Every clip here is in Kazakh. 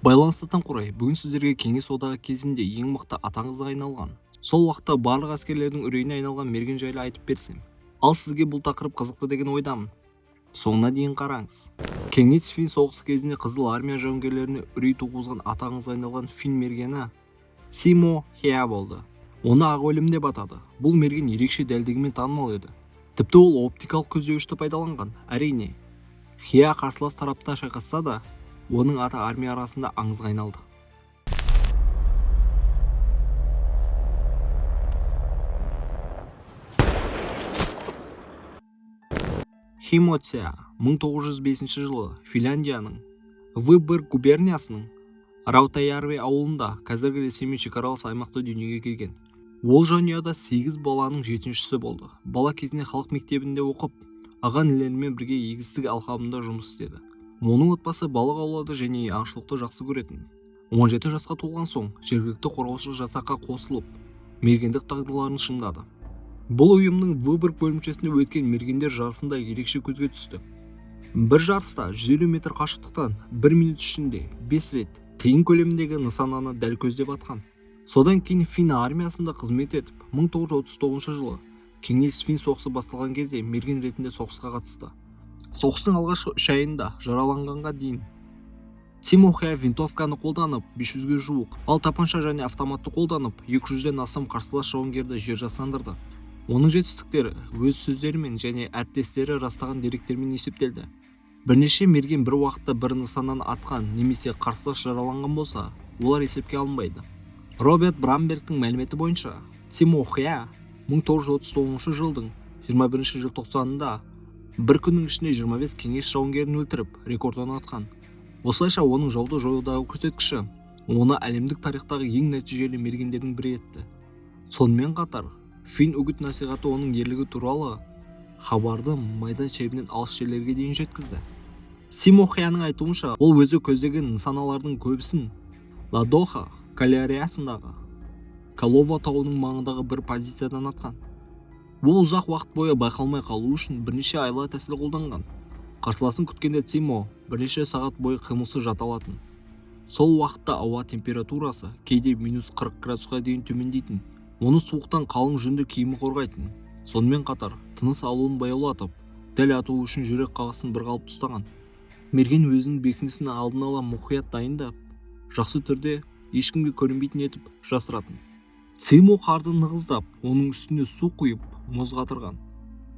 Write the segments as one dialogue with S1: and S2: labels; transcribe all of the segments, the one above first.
S1: Байланысты Таңқурай бүгін сіздерге Кеңес Одағы кезінде ең мықты аты аңызға айналған, сол уақытта барлық әскерлердің үрейіне айналған мерген жайлы айтып берсем. Ал сізге бұл тақырып қызықты деген ойдамын. Соңына дейін қараңыз. Кеңес-фин соғысы кезінде Қызыл армия жауынгерлеріне үрей туғызған аты аңызға айналған фин мергені Симо Хеа болды. Оны ақ өлім деп атады. Бұл мерген ерекше дәлдігімен танымал еді. Тіпті ол оптикалық көздеуішті пайдаланған. Әрине, Хеа қарсылас тарапта шайқасса да, оның аты армия арасында аңызға айналды. Химо Ця 1905 жылы Финляндияның Выборг губерниясының Раутаярви ауылында, қазіргі Ресеймен шекаралас аймақта дүниеге келген. Ол жанұяда 8 баланың жетіншісі болды. Бала кезінен халық мектебінде оқып, аға інілерімен бірге егістік алқабында жұмыс істеді. Оның отбасы балық аулауды және аңшылықты жақсы көретін. 17 жасқа толған соң жергілікті қорғаушы жасаққа қосылып, мергендік дағдыларын шыңдады. Бұл ұйымның Выборг бөлімшесінде өткен мергендер жарысында ерекше көзге түсті. Бір жарыста 150 метр қашықтықтан 1 минут ішінде 5 рет тиын көлеміндегі нысананы дәл көздеп атқан. Содан кейін фин армиясында қызмет етіп, 1939 жылы Кеңес-фин соғысы басталған кезде мерген ретінде соғысқа қатысты. Соғыстың алғашқы 3 айында жараланғанға дейін Тимо Хеа винтовканы қолданып 500-ге жуық, ал тапанша және автоматты қолданып 200-ден астам қарсылас жауынгерді жер жастандырды. Оның жетістіктері өз сөздерімен және әріптестері растаған деректермен есептелді. Бірнеше мерген бір уақытта бір нысаннан атқан немесе қарсылас жараланған болса, олар есепке алынбайды. Роберт Брамбергтің мәліметі бойынша, Тимо Хеа 1939 жылдың 21 желтоқсанында бір күннің ішінде 25 кеңес жауынгерін өлтіріп, рекорд орнатқан. Осылайша оның жауды жоюдағы көрсеткіші оны әлемдік тарихтағы ең нәтижелі мергендердің бірі етті. Сонымен қатар, фин үгіт-насихаты оның ерлігі туралы хабарды майдан шебінен алыс жерлерге дейін жеткізді. Симо Хеаның айтуынша, ол өзі көздеген нысаналардың көбісін Ладоха галереясындағы Калова тауының маңындағы бір позициядан атқан. Ол ұзақ уақыт бойы байқалмай қалу үшін бірнеше айла тәсіл қолданған. Қарсыласын күткенде Тимо бірнеше сағат бойы қимылсыз жата алатын. Сол уақытта ауа температурасы кейде минус 40 градусқа дейін төмендейтін. Оны суықтан қалың жүнді киімі қорғайтын. Сонымен қатар, тыныс алуын баяулатып, дәл ату үшін жүрек қағысын бір қалыпты ұстаған. Мерген өзінің бекінісін алдын ала мұқият дайындап, жақсы түрде ешкімге көрінбейтін етіп жасыратын. Тимо қарды нығыздап, оның үстіне су құйып, мұз қатырған.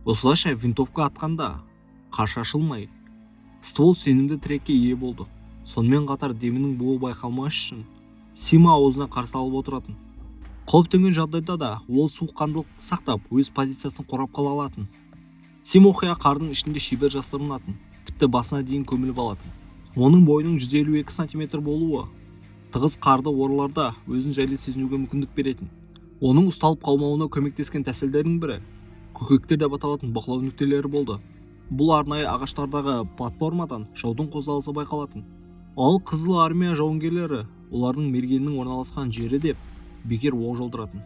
S1: Осылайша винтовка атқанда қар шашылмай, ствол сенімді тірекке ие болды. Сонымен қатар демінің буы байқалмас үшін Симо аузына қар салып отыратын. Қауіп төнген жағдайда да ол суыққандылықты сақтап, өз позициясын қорғап қала алатын. Симо Хеа қардың ішінде шебер жасырынатын, тіпті басына дейін көміліп алатын. Оның бойының 152 сантиметр болуы тығыз қарды орларда өзін жайлы сезінуге мүмкіндік беретін. Оның ұсталып қалмауына көмектескен тәсілдердің бірі көкектер деп аталатын бақылау нүктелері болды. Бұл арнайы ағаштардағы платформадан жаудың қозғалысы байқалатын. Ал Қызыл армия жауынгерлері олардың мергеннің орналасқан жері деп бекер оқ жаудыратын.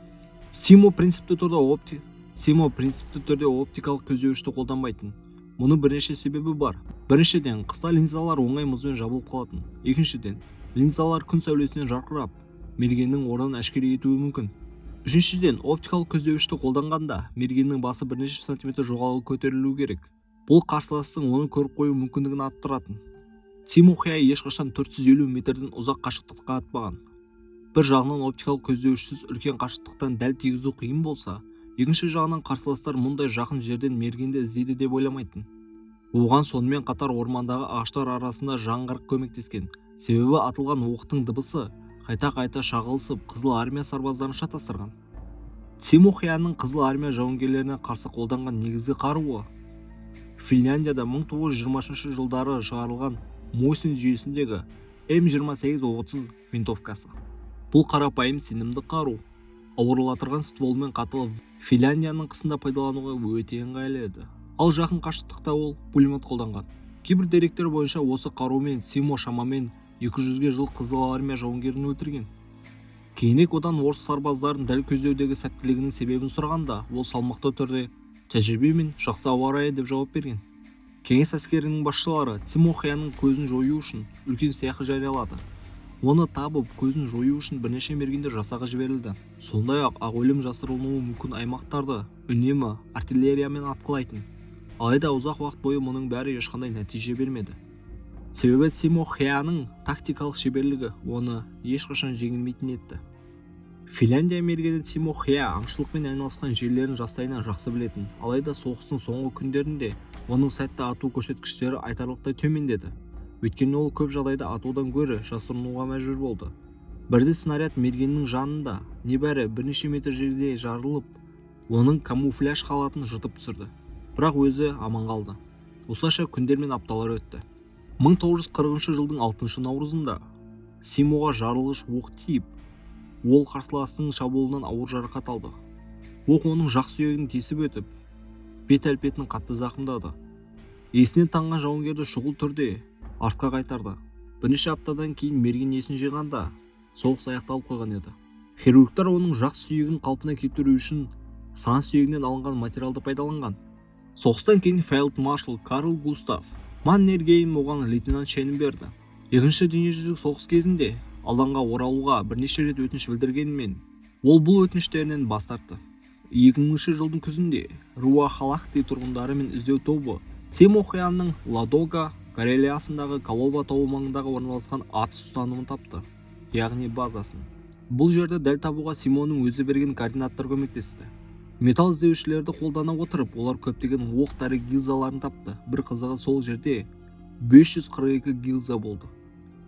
S1: Симо принципті түрде оптикалық көздеуішті қолданбайтын. Мұның бірнеше себебі бар. Біріншіден, қыста линзалар оңай мұзбен жабылып қалатын. Екіншіден, линзалар күн сәулесінен жарқырап, мергеннің орнын әшкере етуі мүмкін. Үшіншіден, оптикалық көздеуішті қолданғанда мергеннің басы бірнеше сантиметр жоғары көтерілуі керек. Бұл қарсыластың оны көріп қою мүмкіндігін арттыратын. Тимо Хеа ешқашан 450 метрден ұзақ қашықтыққа атпаған. Бір жағынан оптикалық көздеуішсіз үлкен қашықтықтан дәл тигізу қиын болса, екінші жағынан қарсыластар мұндай жақын жерден мергенді іздейді деп ойламайтын. Оған сонымен қатар ормандағы ағаштар арасында жаңғырық көмектескен. Себебі атылған оқтың дыбысы қайта-қайта шағылысып, Қызыл армия сарбаздарын шатастырған. Тимо Хеаның Қызыл армия жауынгерлеріне қарсы қолданған негізгі қаруы Финляндияда 1923 жылдары шығарылған Мосин жүйесіндегі М2830 винтовкасы. Бұл қарапайым сенімді қару. Ауырлатырған стволмен қатал Финляндияның қысында пайдалануға өте ыңғайлы еді. Ал жақын қашықтықта ол пулемет қолданған. Кейбір деректер бойынша осы қарумен Симо шамамен 200-ге жуық Қызыл армия жауынгерін өлтірген. Кейінірек одан орыс сарбаздарын дәл көздеудегі сәттілігінің себебін сұрағанда, ол салмақты түрде тәжірибе мен жақсы ауа райы деп жауап берген. Кеңес әскерінің басшылары Тимо Хеаның көзін жою үшін үлкен сыйақы жариялады. Оны табып, көзін жою үшін бірнеше мергендер жасағы жіберілді. Сондай-ақ ақ өлім жасырынуы мүмкін аймақтарды үнемі артиллериямен атқылайтын. Алайда ұзақ уақыт бойы мұның бәрі ешқандай нәтиже бермеді, себебі Симо Хяның тактикалық шеберлігі оны ешқашан жеңілмейтін етті. Финляндия мергені Тимо Хя аңшылықпен айналысқан жерлерін жастайынан жақсы білетін. Алайда соғыстың соңғы күндерінде оның сәтті ату көрсеткіштері айтарлықтай төмендеді, өйткені ол көп жағдайда атудан гөрі жасырынуға мәжбүр болды. Бірде снаряд мергеннің жанында небәрі бірнеше метр жерде жарылып, оның камуфляж халатын жыртып түсірді, бірақ өзі аман қалды. Осылайша күндер мен апталар өтті. 1940 жылдың 6 наурызында Симоға жарылғыш оқ тиіп, ол қарсыласының шабуылынан ауыр жарақат алды. Оқ оның жақ сүйегін тесіп өтіп, бет әлпетін қатты зақымдады. Есінен танған жауынгерді шұғыл түрде артқа қайтарды. Бірнеше аптадан кейін мерген есін жиғанда, соғыс аяқталып қойған еді. Хирургтар оның жақ сүйегін қалпына келтіру үшін сан сүйегінен алынған материалды пайдаланған. Соғыстан кейін фельдмаршал Карл Густав Маннергейм оған лейтенант шенін берді. Екінші дүниежүзілік соғыс кезінде алаңға оралуға бірнеше рет өтініш білдіргенімен, ол бұл өтініштерінен бас тартты. 2000 жылдың күзінде Руахалахти тұрғындары мен іздеу тобы Тимо Хяның Ладога Карелиясындағы Колова тауы маңындағы орналасқан атыс ұстанымын тапты, яғни базасын. Бұл жерді дәл табуға Симоның өзі берген координаттар көмектесті. Металл іздеушілерді қолдана отырып, олар көптеген оқ дәрі гильзаларын тапты. Бір қызығы, сол жерде 542 гильза болды.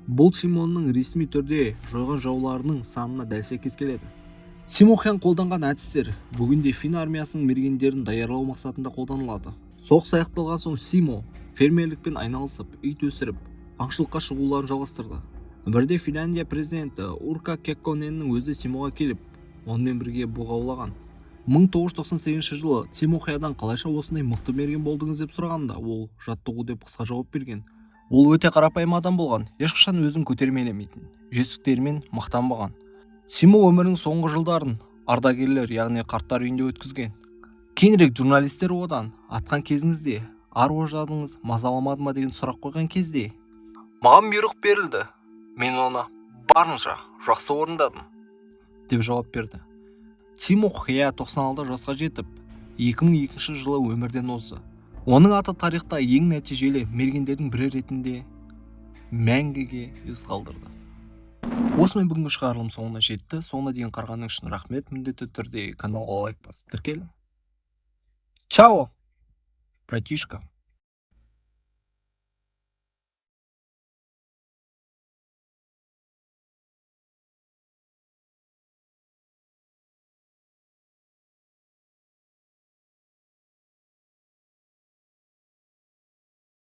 S1: Бұл Симонның ресми түрде жойған жауларының санына дәл сәйкес келеді. Симо Хян қолданған әдістер бүгінде фин армиясының мергендерін даярлау мақсатында қолданылады. Соғыс аяқталған соң Симо фермерлікпен айналысып, ит өсіріп, аңшылыққа шығуларын жалғастырды. Бірде Финляндия президенті Урка Кекконеннің өзі Симоға келіп, онымен бірге бұғы аулаған. 1998 жылы Тимо Хядан «Қалайша осындай мықты мерген болдыңыз?» деп сұрағанда, ол «Жаттығу» деп қысқа жауап берген. Ол өте қарапайым адам болған, ешқашан өзін көтермелемейтін, жетістіктерімен мақтанбаған. Симо өмірінің соңғы жылдарын ардагерлер, яғни қарттар үйінде өткізген. Кейінірек журналистер одан «Атқан кезіңізде ар ожданыңыз мазаламады ма?» деген сұрақ қойған кезде, «Маған бұйрық берілді, мен оны барынша жақсы орындадым», – деп жауап берді. Тимо Хя 96 жасқа жетіп, 2002 жылы өмірден озды. Оның аты тарихта ең нәтижелі мергендердің бірі ретінде мәңгіге із қалдырды. Осымен бүгінгі шығарылым соңына жетті. Соңына дейін қарағаның үшін рахмет. Міндетті түрде каналға лайк басып, тіркел. Чао, братишка.